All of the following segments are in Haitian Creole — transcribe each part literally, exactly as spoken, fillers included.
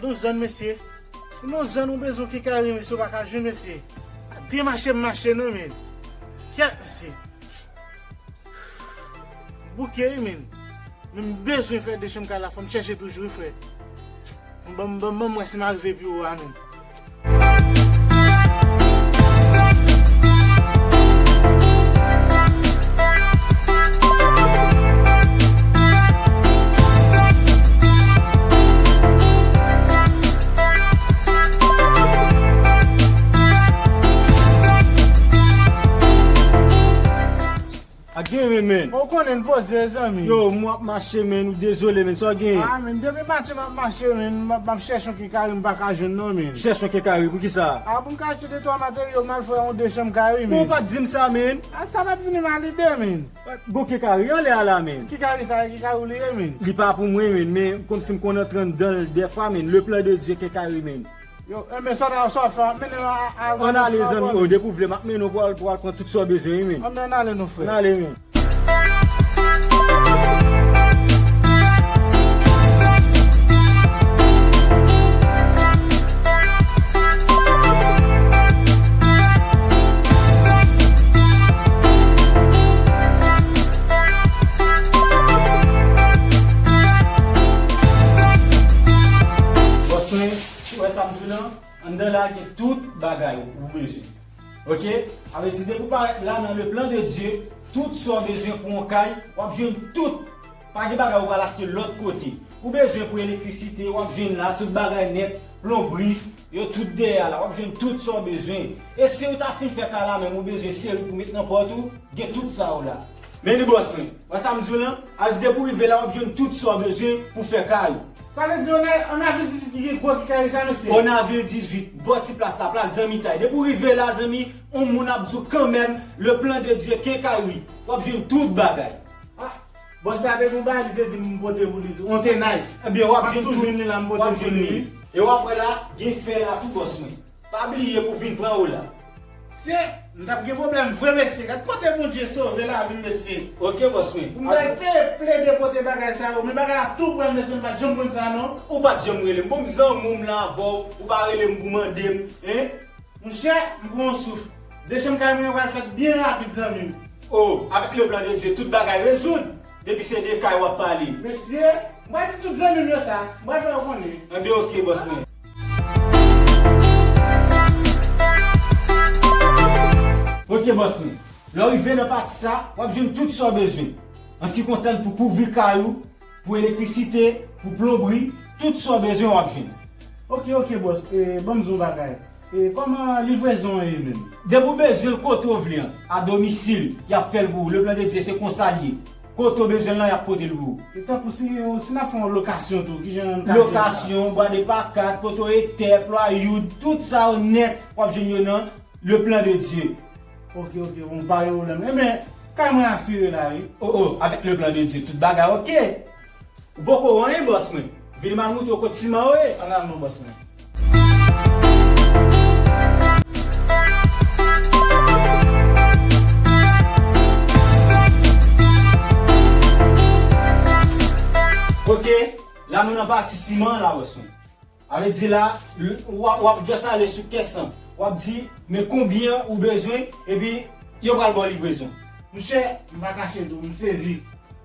Yon zòn, mesye. Yon zòn ou bezwen kenkayri, mesye, ou pa ka jwenn, mesye. Demache m mache, non, men. Kèt, mesye. Bouke, wi, men. Men m bezwen fè de chanm kay la, fò m chèche toujou, wi, frè. Ban m, ban m, ban m wè si m a rive pi wo a, men. Ak gen men, men. Ou konnen n poze, zanmi. Yo, m ap mache, men, ou dezole, men, sa w gen? Ah, men, depi maten m ap mache, men, m ap, m ap chèche yon kenkayri, m pa ka jwenn, non, men. Chèche yon kenkayri, poukisa? Ah, pou m ka achte de twa materyo, m al fè yon de chanm kay, wi, men. Ou pa t di m sa, men. Ah, sa pa t vini m a lide, men. Gon kenkayri anlè a la, men. Kenkayri sa, kenkayri ou li ye, men. Li pa pou mwen, men, men, kòmsi m konn antre anndan l dèfwa, men, le plan de Dieu kenkayri, men. Yo, enben, sa ta, sa w fè, mennen l a, a, al. Ann ale, zanmi, o, depi w vle, m ap mennen w pou al, pou al pran tout sa w bezwen, wi, men. Ann, ann ale, non, frè. Ann ale, men. Bòs mwen, si w wè sa m di w lan, anndan la gen tout bagay ou bezwen. Oke? Sa vle di depi w parèt la nan le plan de Dieu, tout sa w bezwen pou yon kay, w ap jwenn tout. Pa gen bagay ou pral achte lòt kote. Ou bezwen pou elektrisite, w ap jwenn la, tout bagay nèt, plonbri, yo tout dèyè a la, w ap jwenn tout sa w bezwen. E si w ta fin fè kay la menm, ou bezwen seri pou met nan pòt ou, gen tout sa yo la. Men li bòs mwen. Wè sa m di w lan? A di depi w rive la, w ap jwenn tout sa w bezwen pou fè kay ou. Sa vle di, an, an avril dizuit, li gen gwo kenkayri sa, mesye? An avril dizuit, bò ti plas la, plas Zanmitay. Depi w rive la, zanmi, yon moun ap di w kanmenm, le plan de Dieu, kenkayri. W ap jwenn tout bagay. Ah, bòs la te gon bagay, li te di m pote pou li tou. On tenay. Ebyen, w ap jwenn tou, jwenn li la, m pote pou li. E w ap wè la, gen fè la tou, bòs mwen. Pa bliye pou vin pran w la. Se, m t ap gen pwoblèm vre, mesye. Gad kote Bondye sove lavi m, mesye. Oke, bòs mwen. Pou m bay pe plede pote bagay sa yo. Men bagay la tou prè, mesye, m pa t janm konn sa, non. Ou pa t janm rele m. Bon, m zanmi w, m la avè w. Ou pa rele m pou mande m, en? Monchè, m pran yon souf. De chanm kay mwen yo pral fèt byen rapid, zanmi m. O, avèk le plan de Dieu, tout bagay rezoud. Depi se de kay w ap pale. Mesye, m pral di tout zanmi m yo sa. M pral fè yo konnen. Enben, oke, bòs mwen. Oke, bòs mwen. Lè w rive nan pati sa, w ap jwenn tout sa w bezwen. An se ki konsène pou kouvri kay ou, pou elektrisite, pou plonbri, tout sa w bezwen w ap jwenn. Oke, oke, bòs. E, ban m di w yon bagay. E, kòman livrezon an ye menm? Depi w bezwen l kote w vle an, a domisil, y ap fè l pou ou. Le plan de Dieu, se konsa l ye. Kote w bezwen l lan, y ap pote l pou ou. E tankou si, si n ap fè yon lokasyon tou, kijan n ka jwenn sa? Lokasyon, bwa de pakat, poto etè, plwayoud, tout sa yo nèt, w ap jwenn yo nan Le plan de Dieu. Oke, oke, bon, pa gen pwoblèm. Enben, kay mwen asire la, wi. O, o, avèk le plan de Dieu, tout bagay oke. Ou poko wè anyen, bòs mwen. Vin m al montre w kot siman yo ye. Ann al non, bòs mwen. Oke, la nou nan pati siman an la, bòs mwen. Sa vle di la, l-, w ap, w ap just ale sou kès lan. W ap di, men konbyen ou bezwen, epi yo pral ba w livrezon. Monchè, m pa kache tou, m sezi.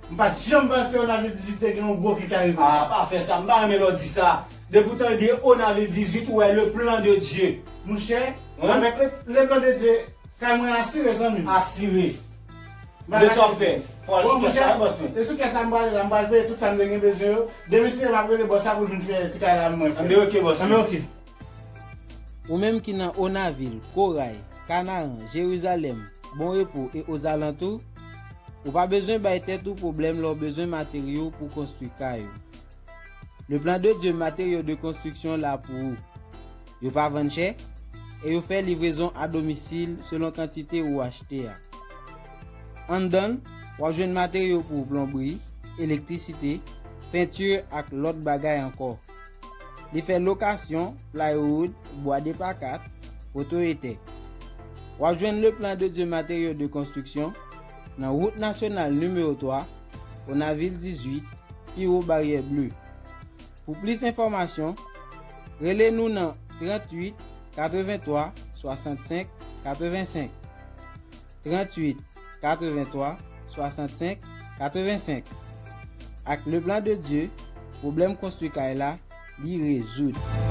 M pa t janm panse Onavil dizuit te gen yon gwo kenkayri konsa. A, pa fè sa, m pa renmen lè w di sa. Depi w tande Onavil dizuit, ou wè le plan de Dieu. Monchè, avèk le, le plan de Dieu, kay mwen asire, zanmi m. Asire. Men sa w ap fè, fò w al sou kès la, wi, bòs mwen. E sou kès la m prale la, m pral peye tout sa m te gen bezwen yo. Demen si Dye vle m ap rele bòs la pou l vin fè ti kay la pou mwen, frè. Anben, oke, bòs mwen. Anben, oke. Ou menm ki nan Onavil, Koray, Kanaran, Jerizalèm, Bon Repo e ozalantou, ou pa bezwen bay tèt ou pwoblèm lè w bezwen materyo pou konstwi kay ou. Le Plan de Dieu Matériaux de Construction la pou ou. Yo pa vann chè, e yo fè livrezon a domisil selon kantite ou achte a. Anndan l, w ap jwenn materyo pou plonbri, elektrisite, penti ak lòt bagay ankò. Li fè lokasyon, plywood, bwa de pa kat, poto etè. W ap jwenn Le Plan de Dieu Matériaux de Construction nan wout nasyonal nimewo twa, Onavil dizuit, pi wo Baryè Ble. Pou plis enfòmasyon, Rele nou nan tranntuit katrevenntwa swasannsenk katrevensenk. Tranntuit katrevenntwa swasannsenk katrevensenk. Ak le plan de Dieu, pwoblèm konstwi kay la, li rezoud.